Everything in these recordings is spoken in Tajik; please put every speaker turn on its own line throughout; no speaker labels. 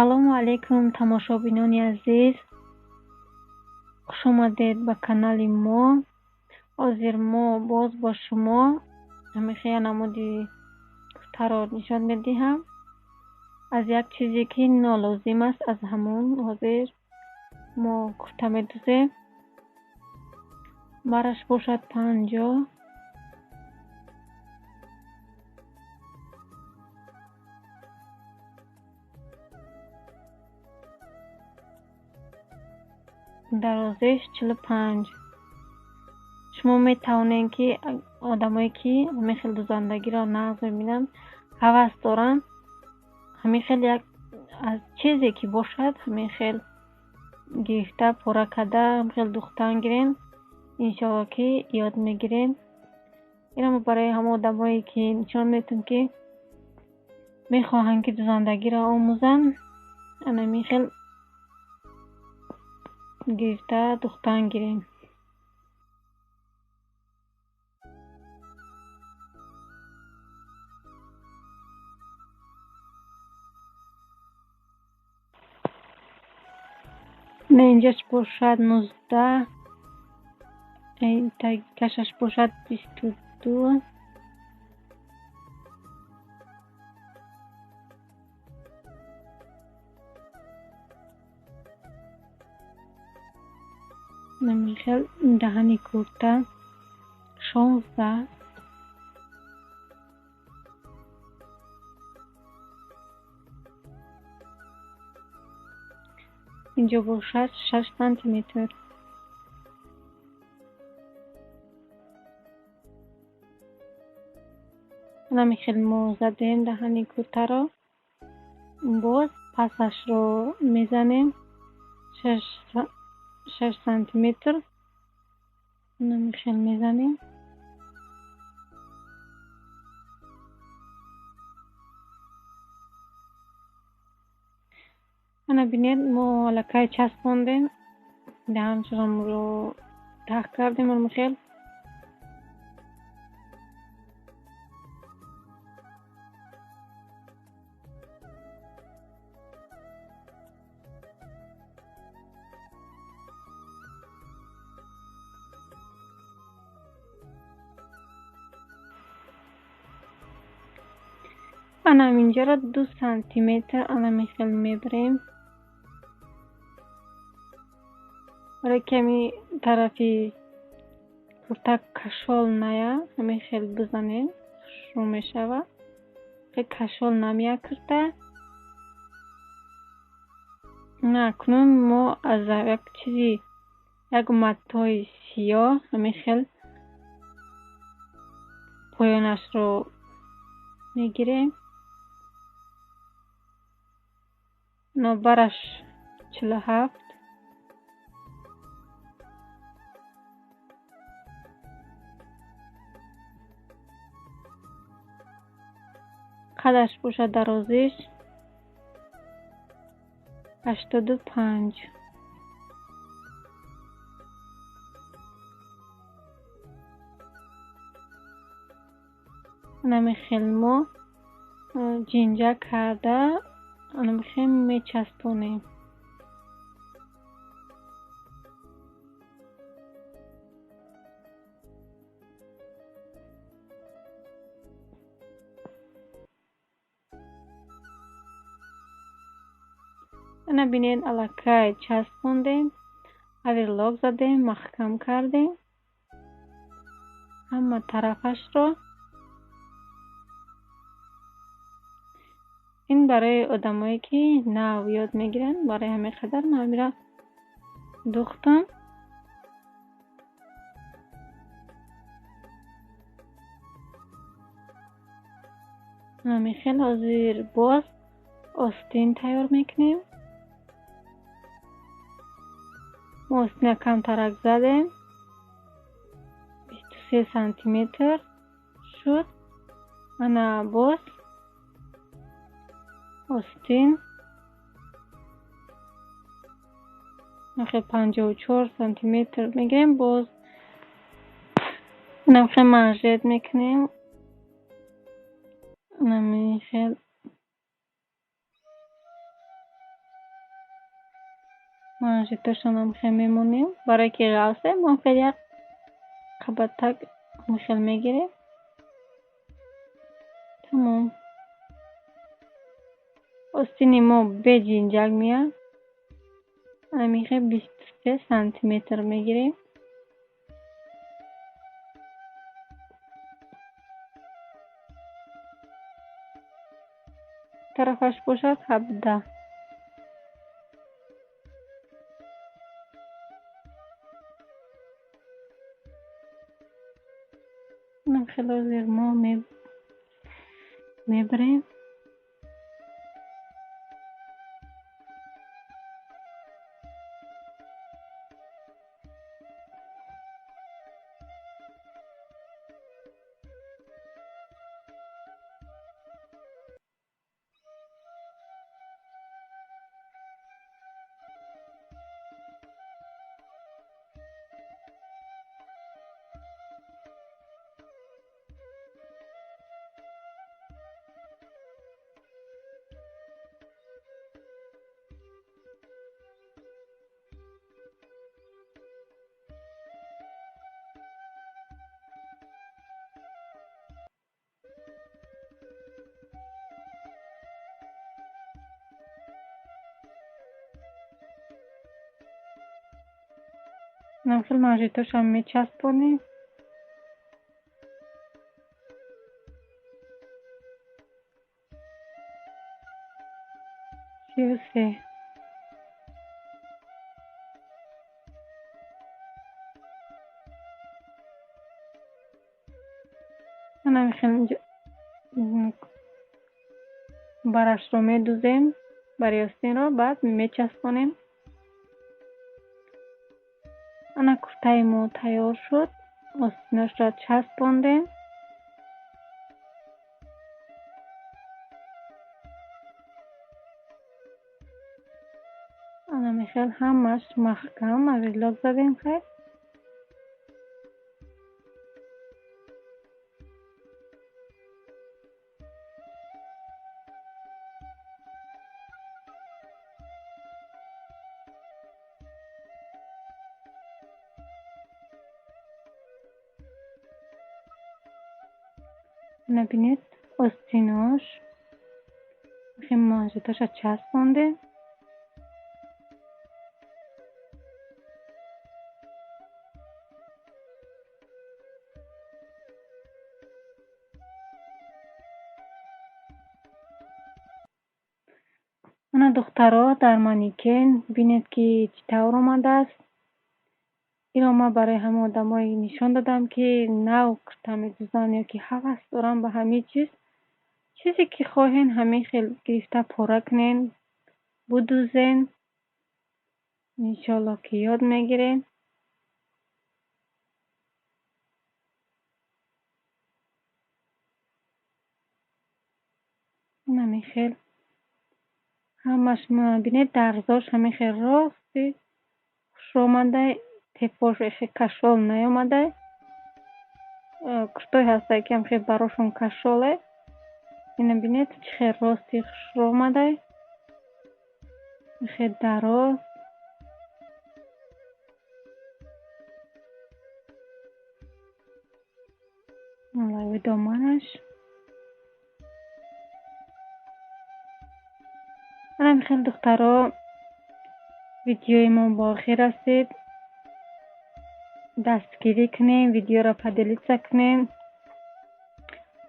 Ассалому алайкум, тамошобинони азиз, хушомадед ба канали мо. Ҳозир мо боз бо шумо ҳамин намуди куртаро нишон медиҳам. Аз як чизе ки нолозим аст, аз ҳамон ҳозир мо курта медӯзем. Бараш бошад 50, дарозиш 45. Шумо метавонед, ки одамое ки ҳамин хел дӯзандагиро нағз мебинанд, ҳавас доранд, ҳамин хел як аз чизе ки бошад, ҳамин хел гирифта, пора карда, ҳамин хел духтан гирен, иншоалло ки ёд мегирен. Инро мо барои ҳамон одамое ки нишон медиҳем, ки мехоҳанд, ки дӯзандагиро омӯзанд, ҳамин хел гирифта духтан гирем. На инҷаш бошад 19, кашаш бошад 22. Намихел даҳани курта 16. Инҷо бошад 6 сантиметр. Намихел мо задем даҳани куртаро, боз пасашро мезанем 6 сантиметр. Намихел мезанем. Ана бинед, мо аллакай часпондем, даҳаншонро тах кардем ҳамихел. Ана ҳаминҷоро 2 сантиметр ана михел мебарем. Барои ками тарафи курта кашол ная, ҳамин хел бизанем, хушрӯ мешавад. Хел кашол намеяд курта. На, акнун мо аз як чизи, як матои сиёҳ ҳамин хел поёнашро мегирем. Нобараш 47. Қадаш бошад дарозиш 85. Намихел мо ҷинҷа карда намихел мечаспонем. Ана бинед, аллакай часпондем, оверлок задем, маҳкам кардем ҳама тарафашро. Ин барои одамое ки нав ёд мегиранд, барои ҳамин қадар ман ҳаминро духтам. Ҳамин хел ҳозир боз остин тайёр мекунем. Мо остина камтарак задем, 23 сантиметр шуд. Ана боз остин 54 сантиметр мегирем, боз намхел манжет мекунем. Намихел Манжетошонам хел мемонем. Барое ки ғалсе, мо хел як қабаттак хел мегирем. Тамом. Остини мо бе ҷинҷак меяд. Ҳамин хел 23 сантиметр мегирем. Тарафаш бошад 17. Хело зер мо мебарем. Хел манжетошам мечаспонем. 33. Хел барашро медузем, бари остинро, баъд мечаспонем. Ана куртаи мо тайёр шуд. Остиношро часпондем. Ана мехел ҳамаш маҳкам оверлок задем. Хайр, бинед, остинош манжетоша часпондем. Ана духтаро, дар манекен бинед, ки чӣ тавр омадааст. Инро ман барои ҳама одамое нишон додам, ки нав курта медӯзанд ё ки ҳавас доранд ба ҳамин чиз. Чизе ки хоҳен, ҳамин хел гирифта пора кунен, будӯзен. Иншоалло, ки ёд мегирем. Ҳамин хел ҳамаш бинед, дарзош ҳамин хел рости хушро омада, тепош хел кашол наёмада. Куртое ҳастае, ки ҳам хел барошон кашоле. Ина бинед, чӣ хел рости хушро омада, хел дароз. Лави доманаш. Ҳамин хел, духтаро, видеои мо ба охир расид. Дастгирӣ кунем, видеоро поделиться кунем.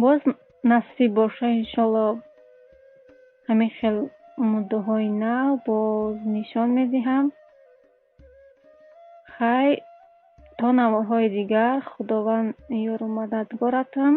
Боз насиб боша, иншолло, ҳамин хел муддаҳои нав боз нишон медиҳам. Хай, то наворҳои дигар, Худованд ёру мададгоратон.